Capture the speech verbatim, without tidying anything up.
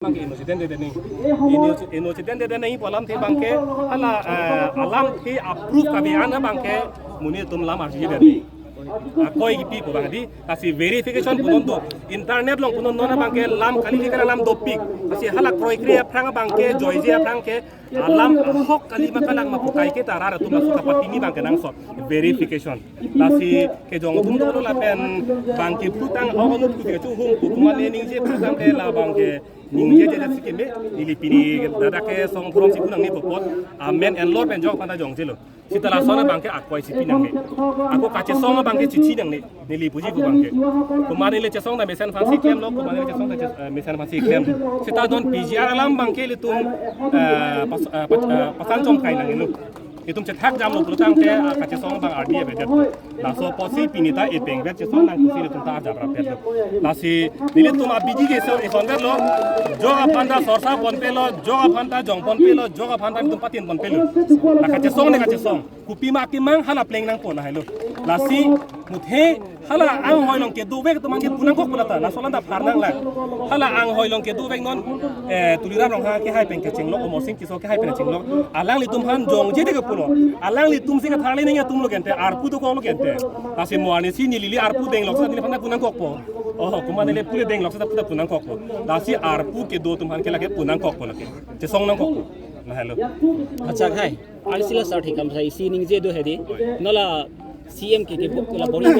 Abangke innocent de nangji. Inno-, innocent de nangji pu alamthe abangke hala, eh, alamthe a-proof kave-an abangke monit atum lam arjuji de nangji. Akoi kipi pu abang di, lasi verification punon do. Internet along punon non abangke lam kali, kali alam dopik. Lasi hala kroikre aphrang abangke, joije aphrang ke, alam ahok kali ma kalang ma pu kaike ta rat atum laso kapatini abangke nangsot verification. Lasi kejong atum dolo lapen abangke putang ahok anut kuti kachehung pu komat ne ningje putangte la abangke ningjeje si keme, neli pini ladak kesong phrongsi pu nangne pu apot, amen enlor pen jok aphanta jongjelo. Seta lason abangke akoi si pi nangne. Ako kachesong abangke chithi nangne. Neli puji pu abangke. Komat neli chesong ta mesen aphansi klemlo, komat neli chesong ta ches-, eh, mesen aphansi klem. Seta don P G R alam abangke ilitum, eh, pas-, eh, pas-, eh, pasan chom kai nangnelo. Itum chethak jamlo pulotangte, ah, kachesong abang ardi avedet. Laso apotsi pini ta ipengvet chesong nang pusi ilitum ta ajap rapetlo. Lasi nelitum abidi ke so isonvetlo. Jok aphanta sorsa ponpelo, jok aphanta jong ponpelo, jok aphanta itum patin ponpelo. La kachesong ne kachesong. Kopima akemang hala pleng nangpo lahelo. Lasi muthe hala anghoi along kedovek atum abangke pu nangkok pu lata. Laso alam ta phar nanglang. Hala anghoi along kedovek non, eh, Tuliram Ronghang kehai pen kachinglok, Amarsing Tisso kehai pen chinglok. Alanglitum aphan jongje de kepulo. Alanglitum si katharli nangji atum lo kente, arpu dokoklo kente. Lasi mo arnisi neli arpu denglok seta neliphan ta pu nangkokpo. Oh, komat neli pule denglok seta pu ta pu nangkokpo. Lasi arpu kedo atum aphan ke lake pu nangkokpo lake. Chesong nangkokpo. Lahelo. Accha, hai. Arsila sir thik kam sai isi ningje do hedi. Non la C M ke ke book la bori